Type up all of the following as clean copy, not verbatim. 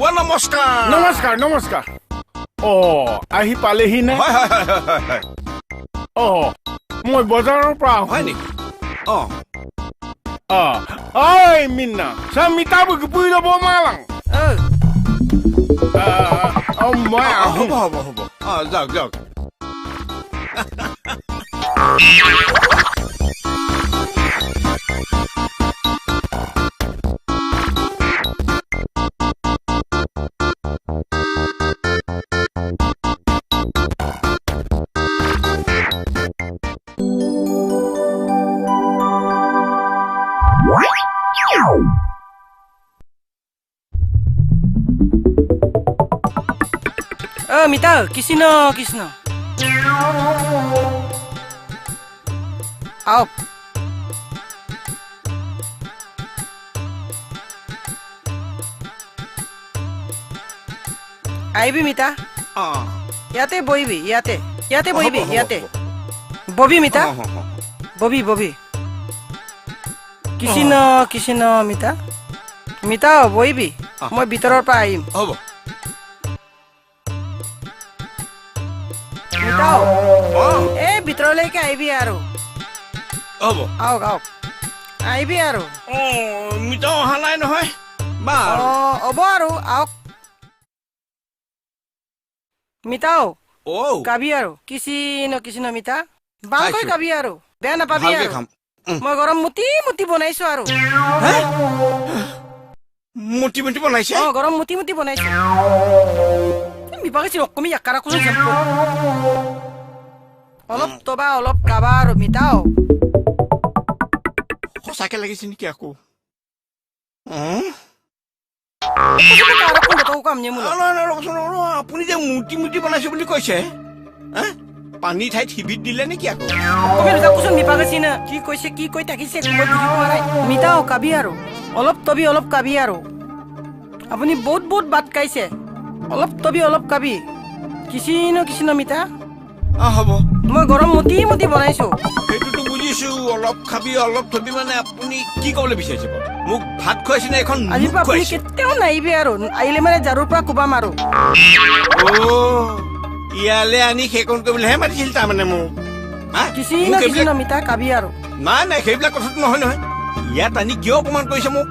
নমস্কাৰ নমস্কাৰ নমস্কাৰ। অ আহি পালেহি নে? হয়। অ মই বজাৰৰ পৰা। হয় নেকি? অ অ ঐ মিন্না মিতাবো পুই মালাং। মই আহোঁ। হ'ব হ'ব হ'ব, অ যাওক যাওক। মিতা কৃষ্ণ কৃষ্ণ। আহক। আহিবি মিতা, ইয়াতে বহিবি, ইয়াতে ইয়াতে বহিবি, ইয়াতে ববি মিতা, ববি ববি। কৃষ্ণ কৃষ্ণ। মিতা মিতা বহিবি, মই ভিতৰৰ পৰা আহিম। হ'ব। এই ভিতৰলৈকে আহিবি আৰু। হ'ব। আহক আহক, আহিবি আৰু। মিতা অহা নাই নহয়? হ'ব আৰু, আহক মিতাও। কাবি আৰু, কৃষ্ণ কৃষ্ণ। মিতা ভালকৈ কাবি আৰু, বেয়া নাপাবি আৰু। মই গৰম মুটি মুটি বনাইছো আৰু। মুটি মুটি বনাইছে? অ গৰম মুটি মুটি বনাইছো। অলপ তবা অলপ কাবা আৰু মিতাও। সঁচাকে লাগিছে নেকি আকৌ? আপুনি যে মুটি মুটি বনাইছো বুলি কৈছে, পানী ঠাইত শিবিৰ দিলে নেকি আকৌ? কি কৈছে, কি কৈ থাকিছে মই বুজি পোৱা নাই। মিতাও কাবি আৰু, অলপ তবি অলপ কাবি আৰু। আপুনি বহুত বহুত ভাত খাইছে, অলপ তবি অলপ কাবি। কৃষ্ণ কৃষ্ণ মিতা। হ'ব। মই গৰম মুটি মুটি বনাইছো। সেইটোতো বুজিছো, অলপ খাবি অলপ থবি মানে আপুনি কি ক'বলৈ বিচাৰিছে? মোক ভাত খুৱাইছে নে এখন? আজিৰ পৰা আপুনি কেতিয়াও নাহিবি আৰু, আহিলে মানে ঝাৰুৰ পৰা কোবাম আৰু। ইয়ালে আনি সেইকণ কৰিবলৈহে মাতিছিল তাৰমানে মোক? কৃষ্ণ কৃষ্ণ মিতা, কাবি আৰু। নাই নাই, সেইবিলাক কথাটো নহয় নহয়। ইয়াত আনি কিয় অপমান কৰিছে মোক?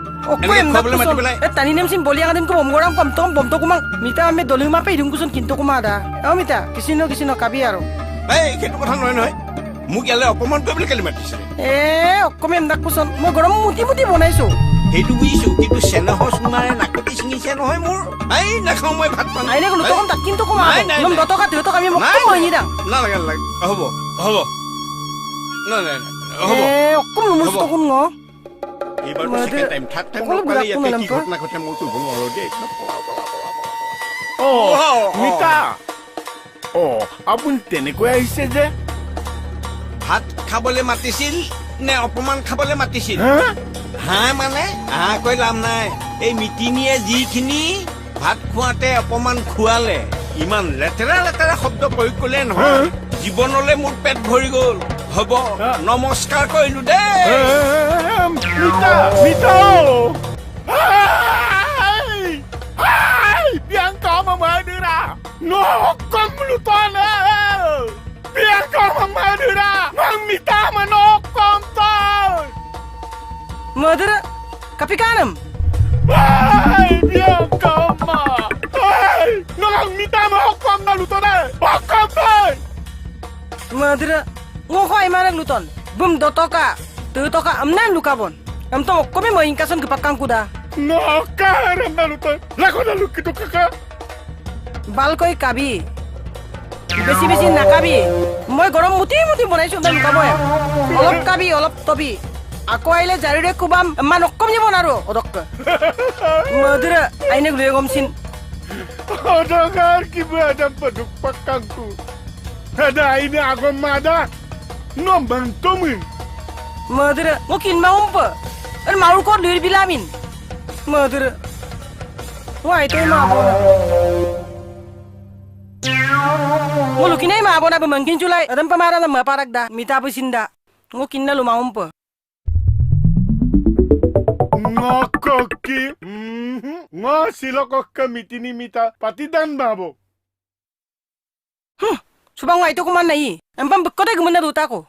সেইটো কথা নহয় নহয়, মোক ইয়ালৈ অপমান কৰিবলৈ কেলে মাতিছে? মই গৰম মুটি মুটি বনাইছো। সেইটো বুজিছো, কিন্তু চেনেহৰ চুঙাৰে নাকতি ছিঙিছে নহয় মোৰ। এই নাখাওঁ মই ভাত পানী। নালাগে নালাগে, হ'ব হ'ব, নাই নাই হ'ব। আপুনি তেনেকৈ আহিছে যে? ভাত খাবলৈ মাতিছিল নে অপমান খাবলৈ মাতিছিল? হা মানে হা কৈ লাভ নাই। এই মিতিনীয়ে যিখিনি ভাত খোৱাতে অপমান খুৱালে, ইমান লেতেৰা লেতেৰা শব্দ প্ৰয়োগ কৰিলে নহয়, জীৱনলৈ মোৰ পেট ভৰি গ'ল। হ'ব, নমস্কাৰ কৰিলো দেই। মিতা মিতা Mother, kapikanam. Ay, Bianca ma. Ay, nang mita ma hokom na luton ay. Hokom ay. Mother, ngo khoi manak luton. Bum dotoka, tutoka amnan lukabon. Am to okome mo ingkason gepakang kuda. No karam na luton. Lako na lukito kaka. Balkoi kabi. বেছি বেছি নাকাবি, মই গৰম মুটি মুটি বনাইছো, লুকাব। অলপ কাবি অলপ তবি, আকৌ আহিলে জাৰিৰে কোবাম, মান অকম যাব নোৱাৰো। অদক মধুৰ আইনে লৈ গমচিন অদকাৰ কিবা এটা পদুক পাকাংকু ada aine agom mada no bantomin মধুৰ মোক কিনবা উম্প আৰু মাউৰ ক'ত লৈ বিলামিন মধুৰ মই আইতৈ মা Ngulukinay maabo na bumangkin julay. Adam pamara na maparagda. Mita po sinda. Ngukin na lumaumpo. Ngokoki. Ngosilokok mitini mita patidan babo. Subang itu kuman nai. Empam bekote gumana dutaku.